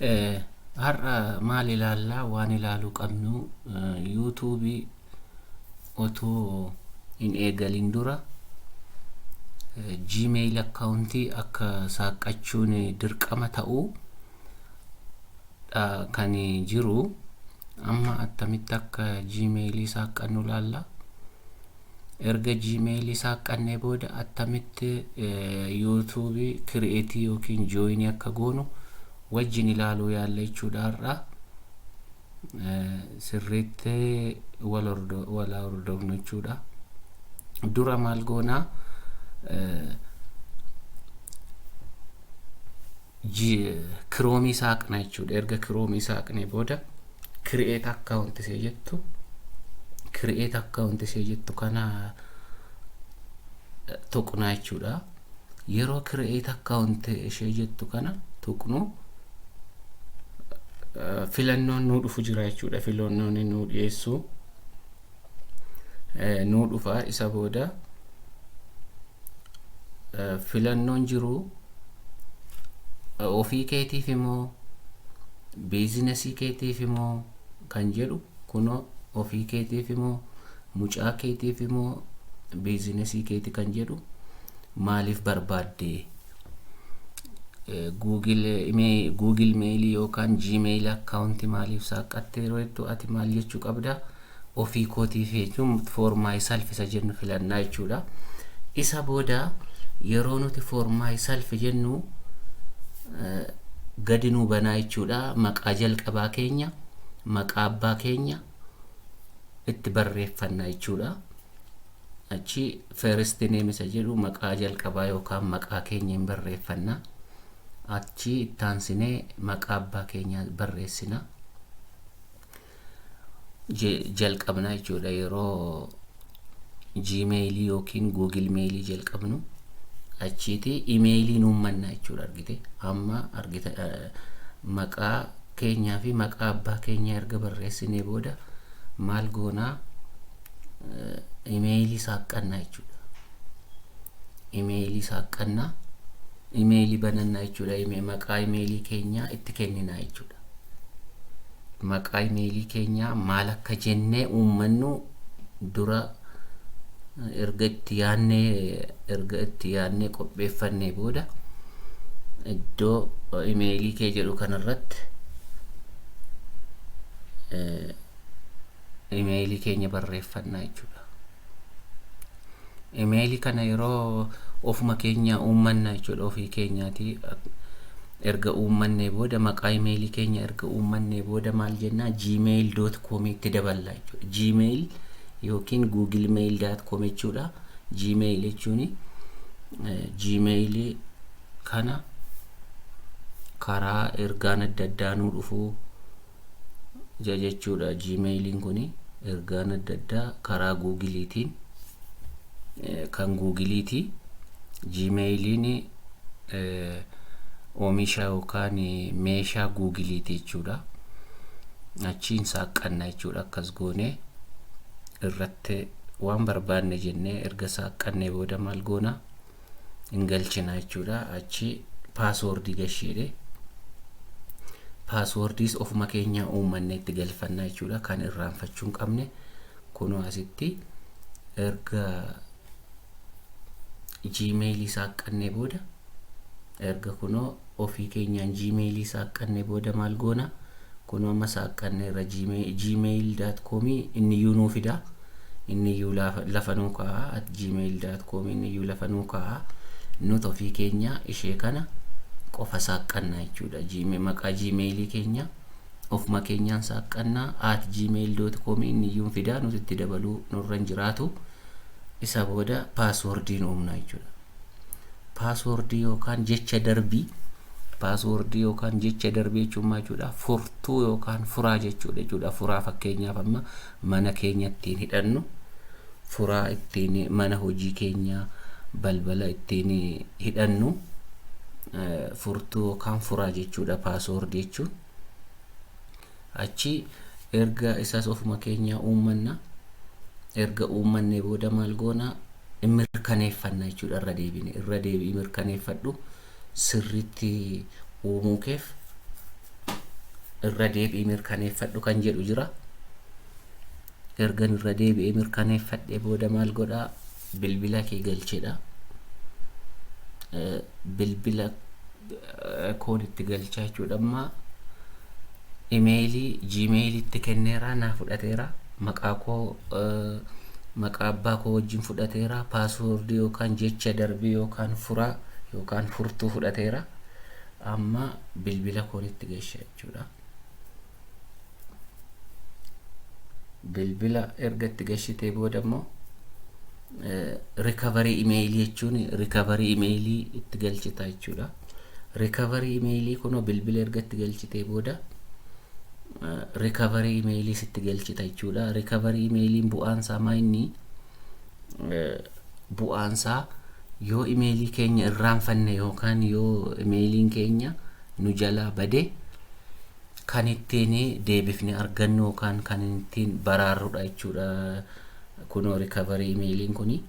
Har'a maal ilaallaa? Waan ilaaluu qabnu, YouTubeii otoo hin eegalin dura Gmail accountii akka saaqqachuun dirqama ta'uu kan jiru. Amma attamitti akka Gmailii saaqqannu ilaalla. Erga Gmailii saaqqannee booda attamitti YouTubeii createii yookiin joinii akka goonu wajjin ilaaluu yaalla jechuudha har'a. Sirriitti wal hordofnu jechuudha. Dura maal goonaa? Chromeii saaqna jechuudha. Erga Chromeii saaqnee booda create account ishee jettu kana tuqna jechuudha. Yeroo create account ishee jettu kana tuqnu, filannoon nuu dhufu jira jechuudha. Filannoon nuu dhiyeessu nuu dhufa. Isa booda filannoon jiru ofii keetiif immoo businessii keetiif immoo kan jedhu, kunoo ofii keetiif immoo, mucaa keetiif immoo, businessii keeti kan jedhu, maaliif barbaadde Google Mailii yookaan Gmail accountii maaliif saaqqatte yeroo jettu, ati maal jechuu qabda? Ofii kootiif jechuun for myself isa jennu filannaa jechuudha. Isa booda yeroo nuti for myself jennu gadi nuu banaa jechuudha. Maqaa jalqabaa keenya, maqaa abbaa keenya itti barreeffanna jechuudha. Achi first name isa jedhu maqaa jalqabaa yookaan maqaa keenya hin barreeffanna. Achi ittaansinee maqaa abbaa keenyaa barreessina. Jalqabna jechuudha. Yeroo Gmailii yookiin Google Mailii jalqabnu, achiiti emailii nuummanna jechuudha. Argite, amma argite, maqaa keenyaa fi maqaa abbaa keenyaa erga barreessinee booda maal goonaa? Emailii saaqqannaa jechuudha. Emailii saaqqannaa, emailii banannaa jechuudha. Maqaa emailii keenyaa itti kenninaa jechuudha. Maqaa emailii keenyaa maal akka jennee uummannu dura erga itti yaannee qopheeffannee booda, iddoo emailii kee jedhu kanarratti emailii keenya barreeffannaa jechuudha. Emailii kana yeroo ofuma keenya uummanna jechuudha, ofii keenyaati. Erga uummannee booda, maqaa emailii keenya erga uummannee booda maal jennaa? gmail.com itti daballa jechuudha. Gmail yookiin googlemail.com jechuudha. Gmail jechuun Gmailii kana karaa ergaan adda addaa nuu dhufuu jechuudha. Gmailiin kun ergaan adda addaa karaa Googleiitiin, kan Googleiiti. Gmailiin oomisha yookaan meeshaa Googleiiti jechuudha. Achiin saaqqanna jechuudha. Akkas goonee irratti waan barbaanne jennee erga saaqqannee booda maal goona? Hin galchina jechuudha. Achi passwordii gasheedhe. Passwordiis ofuma keenya uummanne itti galfanna jechuudha. Kan irraanfachuu hin qabne kunoo asitti erga Gmailii saaqqannee booda, erga kunoo ofii keenyaan Gmailii saaqqannee booda maal goona? Kunoo amma saaqqanneerra. gmail.comii inni iyyuu nuu fida, inni iyyuu lafa nuu kaa'a. @gmail.com inni iyyuu lafa nuu kaa'a. Nuti ofii keenya ishee kana qofa saaqqannaa jechuudha. Maqaa Gmailii keenya ofuma keenyaan saaqqannaa. @gmail.com inni iyyuu fidaa, nuti itti dabaluu nurra hin jiraatu. Isa booda passwordiin uumna jechuudha. Passwordii yookaan jecha darbii. Passwordii yookaan jecha darbii jechuun maal jechuudha? Furtuu yookaan furaa jechuudha. Furaa fakkeenyaaf amma mana keenya ittiin hidhannu, furaa ittiin mana hojii keenya balbala ittiin hidhannu, furtuu yookaan furaa jechuudha passwordii jechuun. Achi erga isas ofuma keenya uummanna. Erga uummannee booda maal goona? Mirkaneeffanna jechuudha. Irra deebine, irra deebi'i mirkaneeffadhu sirriitti uumuu keef. Irra deebi'ee mirkaneeffadhu kan jedhu jira. Ergan irra deebi'ee mirkaneeffadhee booda maal godhaa? Bilbila kee galchedha. Bilbila koon itti galchaa jechuudha. Amma imeelii Gmailitti kenneera, naa fudhateera. Maqaa koo, maqaa abbaa koo wajjin fudhateera. Passwordii yookaan jecha darbii yookaan furaa yookaan furtuu fudhateera. Amma bilbila koon itti galcha jechuudha. Bilbila erga itti galchitee booda immoo recovery emailii jechuun recovery emailii itti galchita jechuudha. Recovery emailii kunoo bilbila erga itti galchitee booda recovery emailii sitti galchita jechuudha. Recovery emailiin bu'aan isaa maa inni? Bu'aan isaa yoo imeelii keenya irraanfanne yookaan yoo imeeliin keenya nu jalaa bade kan ittiin deebifne argannu yookaan kan ittiin baraarrudha jechuudha. Kunoo recovery emailiin kuni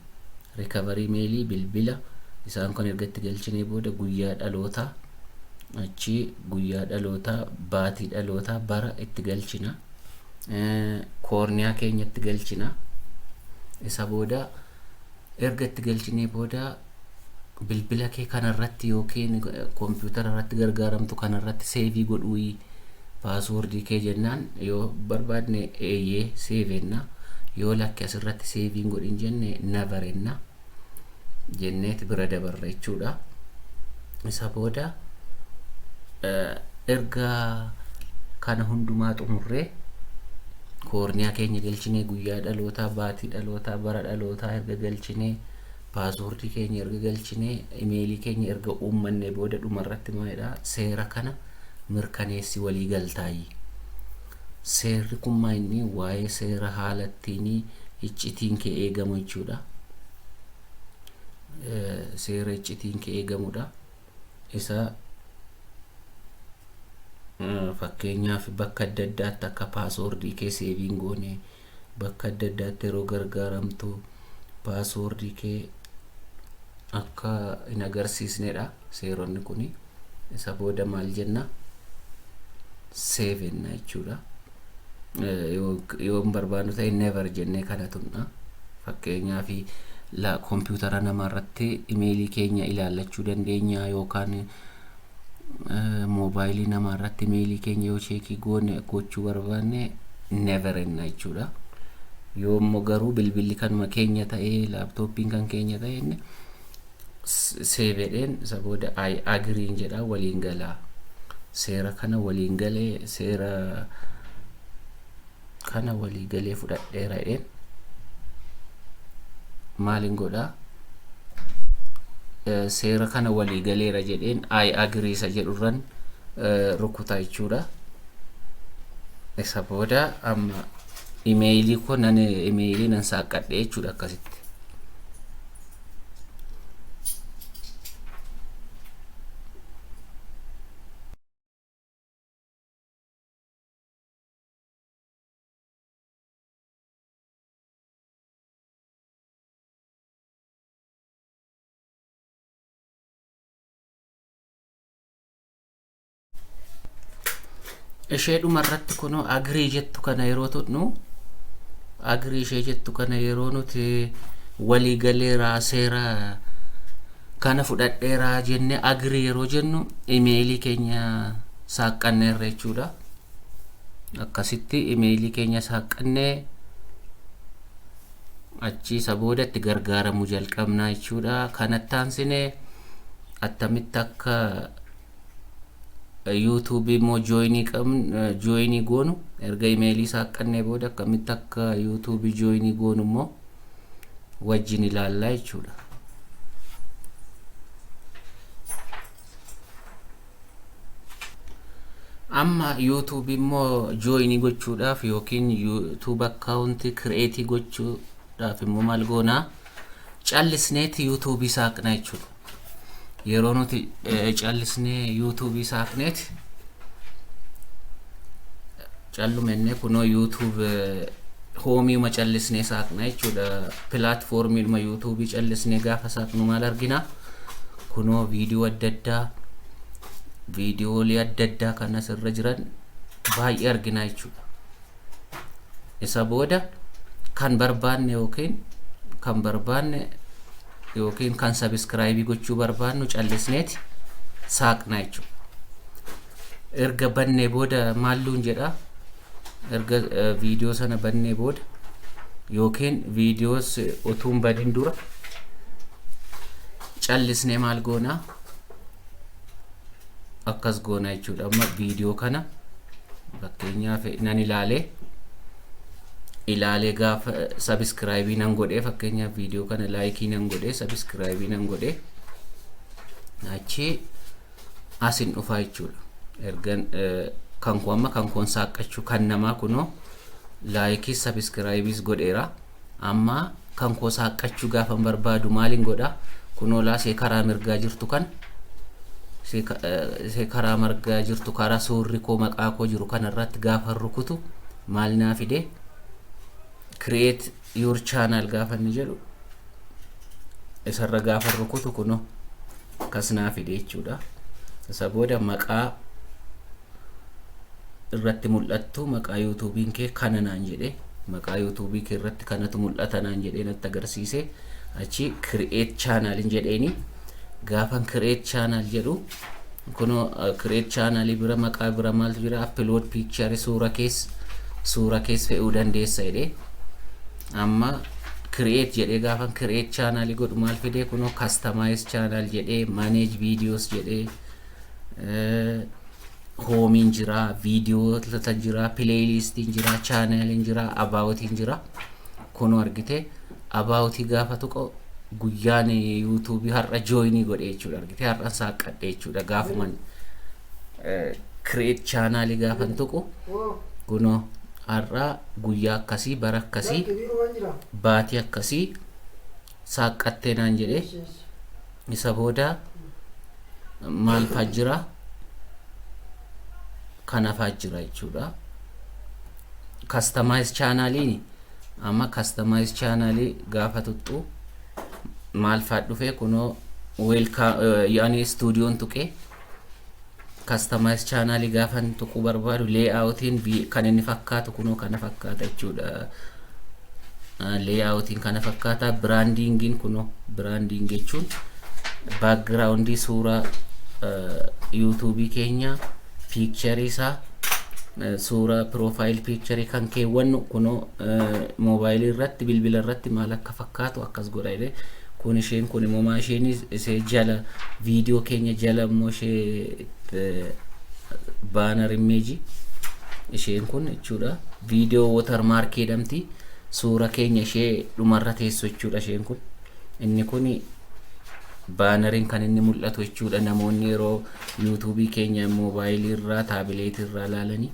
recovery emailii, bilbila, isaan kun erga itti galchinee booda guyyaa dhalootaa, achi guyyaa dhalootaa, baatii dhalootaa, bara itti galchina, koorniyaa keenya itti galchina. Isa booda erga itti galchinee booda bilbila kee kanarratti yookiin koompiyuutara irratti gargaaramtu kanarratti save godhuu passwordii kee jennaan, yoo barbaadne eeyyee save enna, yoo lakki asirratti save iin godhin jenne never enna jenneet bira dabarra jechuudha. Isa booda erga kana hundumaa xumurree, koorniyaa keenya galchinee, guyyaa dhalootaa, baatii dhalootaa, bara dhalootaa erga galchinee, passwordii keenya erga galchinee, imeelii keenya erga uummanne booda dhumarratti maalidha? Seera kana mirkaneessi walii galtaayi. Seerri kun maa inni? Waa'ee seera haala ittiin iccitiin kee eegamu jechuudha. Seera iccitiin kee eegamudha. Isa fakkeenyaaf bakka adda addaatti akka passwordii kee save iin goone, bakka adda addaatti yeroo gargaaramtu passwordii kee akka hin agarsiisnedha seeronni kuni. Isa booda maal jenna? Save enna jechuudha. Yoo hin barbaannu ta'e never jennee kana tumna. Fakkeenyaaf koompiyuutara namaa irratti imeelii keenya ilaallachuu dandeenya yookaan moobaayilii namaa irratti imeelii keenya yoo check goone gochuu barbaanne never enna jechuudha. Yoo immoo garuu bilbilli kanuma keenya ta'ee, laaptooppiin kan keenya ta'e, inni save edheen isa booda I agree n jedha, waliin galaa. Seera kana waliin galee, seera kana walii galee fudhadheera jedheen maalin godhaa? Seera kana walii galeera jedheen I agree isa jedhurran rukuta jechuudha. Isa booda amma imeeyilii koo nan imeeyilii nan saaqqadhe jechuudha akkasitti. Ishee dhumarratti kunoo agree jettu kana yeroo tuqnu, agree ishee jettu kana yeroo nuti walii galeeraa, seera kana fudhadheeraa jennee agree yeroo jennu, imeeyilii keenya saaqqanneerra jechuudha. Akkasitti imeeyilii keenya saaqqannee achi isa booda itti gargaaramuu jalqabnaa jechuudha. Kanatti aansinee attamitti akka YouTubeii immoo join qabnu, join goonu, erga imeelii saaqqannee booda akkamitti akka YouTubeii join goonu immoo wajjin ilaallaa jechuudha. Amma YouTubeii immoo join gochuudhaaf yookiin YouTube accountii create gochuudhaaf immoo maal goonaa? Callisneeti YouTubeii saaqna jechuudha. Yeroo nuti callisnee YouTubeii saaqneeti callumennee kunoo YouTube homeiuma callisnee saaqna jechuudha. Platformiidhuma YouTubeii callisnee gaafa saaqnu maal argina? Kunoo viidiyoo adda addaa, viidiyoolee adda addaa kan asirra jiran Baay'ee argina jechuudha. Isa booda kan barbaanne yookiin kan barbaanne yookiin kan subscribe gochuu barbaannu callisneeti saaqna jechuudha. Erga bannee booda maalluun jedha? Erga viidiyoo sana bannee booda yookiin viidiyoos utuu hin badin dura callisnee maal goonaa? Akkas goona jechuudha. Amma viidiyoo kana fakkeenyaaf nan ilaalee gaafa subscribe nan godhee, fakkeenyaaf viidiyoo kana like nan godhee, subscribe nan godhee, achi asin dhufaa jechuudha. Ergan kan koo amma kan koon saaqqachuu, kan namaa kunoo like, subscribeis godheera. Amma kan koo saaqqachuu gaafa barbaadu maaliin godha? Kunoo laasee karaa mirgaa jirtu kan see karaa mirgaa jirtu, karaa suurri koo maqaa koo jiru kana irratti gaafa rukutu maal naa fide? "Create your channel" gaafa inni jedhu isarra gaafa rukutu kunoo akkas naa fide jechuudha. Isa booda maqaa irratti mul'attu, maqaa YouTubeiin kee kana naan jedhe, maqaa YouTubeii kee irratti kanatu mul'ata naan jedhee natti agarsiise. Achi "create channel" jedheeni. Gaafan "create channel" jedhu kunoo create channel bira maqaa bira maaltu jira? "Upload picture", suura kees fe'uu dandeessa jedhee. Amma "create" jedhee gaafan create channel godhu maal fidee? Kunoo "customize channel" jedhee, "manage videos" jedhee, homeiin jira, viidiyoo jira, playlistiin jira, channeliin jira, aboutiin jira. Kunoo argite, aboutii gaafa tuqo guyyaan YouTubeii har'a join godhe jechuudha. Argite, har'a saaqqadhe jechuudha. Gaafuman create channelii gaafan tuqu kunoo har'a guyyaa akkasii, bara akkasii, baatii akkasii saaqqattee naan jedhe. Isa booda maal faa jira? Kana faa jira jechuudha. Customize channeliin, amma customize channelii gaafa tuxxu maal faa dhufe? Kunoo welcome yaani studioon tuqee customize channelii gaafa tuquu barbaadu layoutiin kan inni fakkaatu kunoo kana fakkaata jechuudha. Layoutiin kana fakkaata. Brandingiin kunoo, branding jechuun backgroundii suuraa YouTubeii keenya, pictureii isaa, suuraa profile pictureii kan keewwannu kunoo moobaayilii irratti, bilbila irratti maal akka fakkaatu akkas godha jedhee. Kun isheen kun immoo maa isheen ishee jala, viidiyoo keenya jala immoo ishee banner imageii isheen kun jechuudha. Viidiyoo watermarkii jedhamti. Suura keenya ishee dhumarra teessu jechuudha isheen kun. Inni kun banneriin kan inni mul'atu jechuudha, namoonni yeroo YouTubeii keenya moobaayilii irraa, tabletii irraa ilaalanii.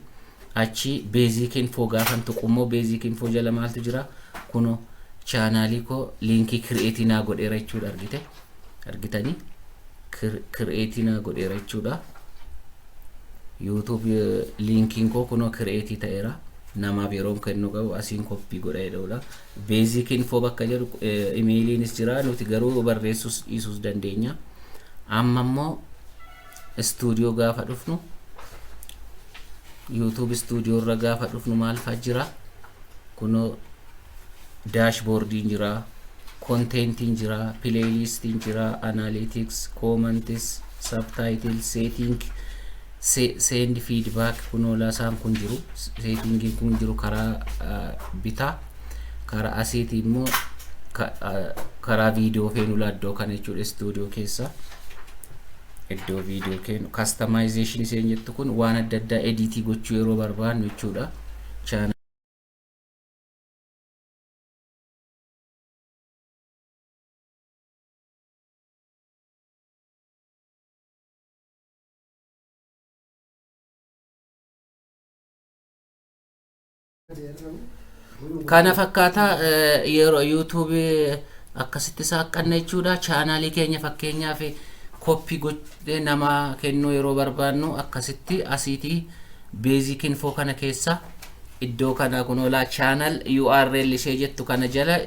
Achi basic info gaafan tuqummoo basic info jala maaltu jira? Kuno channelii koo linkii create naa godheera jechuudha. Argite, argitanii, create naa godheera jechuudha. YouTube linkiin koo kunoo create ta'eera. Namaaf yeroo kennu qabu asiin copy godha jedhudha. Basic info bakka jedhu emailiinis jira, nuti garuu barreessuus dhiisuus dandeenya. Amma immoo studio gaafa dhufnu, YouTube Studio irra gaafa dhufnu maal faa jira? Kunoo dashboardiin jira, contentiin jira, playlistiin jira, analytics, comments, subtitle, setting, send feedback, kunoo laasaan kun jiru, settingiin kun jiru karaa bitaa. Karaa asiitii immoo karaa viidiyoo feenu iddoo kana jechuudha. Studio keessa iddoo viidiyoo kennu, customization isheen jettu kun waan adda addaa edit gochuu yeroo barbaannu jechuudha. Kana fakkaataa yeroo YouTubeii akkasitti saaqqanna jechuudha. Channelii keenya fakkeenyaaf copy godhee nama kennuu yeroo barbaannu akkasitti asiitii basic info kana keessa iddoo kana kunoo laa channel URL ishee jettu kana jala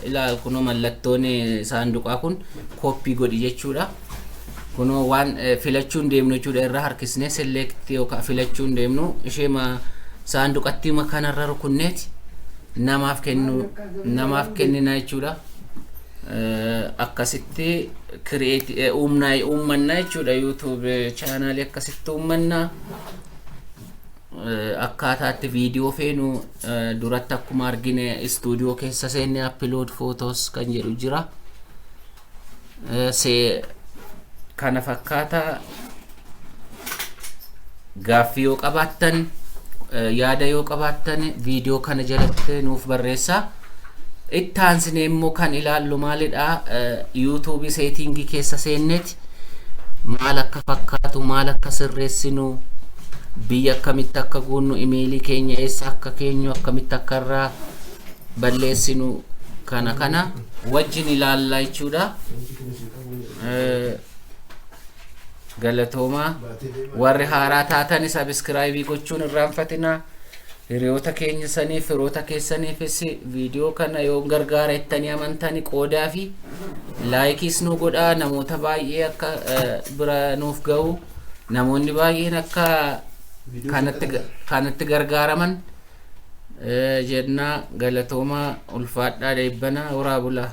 ilaal, kunoo mallattoon saanduqaa kun copy godhi jechuudha. Kunoo waan filachuu hin deemnu jechuudha. Irra harkisnee select yookaan filachuu hin deemnu. Ishee saanduqatti kanarra rukunneeti namaaf kennu, namaaf kennina jechuudha. Akkasitti create uumnaa, uummanna jechuudha. YouTube channelii akkasitti uummannaa. Akkaataatti viidiyoo feenu duratti akkuma argine studio keessa seenne upload photos kan jedhu jira. See kana fakkaata. Gaaffii yoo qabaattan, yaada yoo qabaattan, viidiyoo kana jalatti nuuf barreessaa. Itti aansinee immoo kan ilaallu maalidha? YouTubeii settingii keessa seenneeti maal akka fakkaatu, maal akka sirreessinu, biyya akkamitti akka guunnu, emailii keenya eessa akka keenyu, akkamitti akka irraa balleessinu, kana kana wajjin ilaallaa jechuudha. Galatoomaa. Warri haaraa taatan subscribeii gochuun irraanfatinaa. Hiriyoota keenya saniif, firoota keessaniifis viidiyoo kana yoo gargaara jettanii amantani qoodaa fi likeiis nu godhaa. Namoota baay'ee akka bira nuuf ga'u, namoonni baay'een akka kanatti gargaaraman jennaa. Galatoomaa, ulfaadhaa, dheebbanaa, horaa bulaa.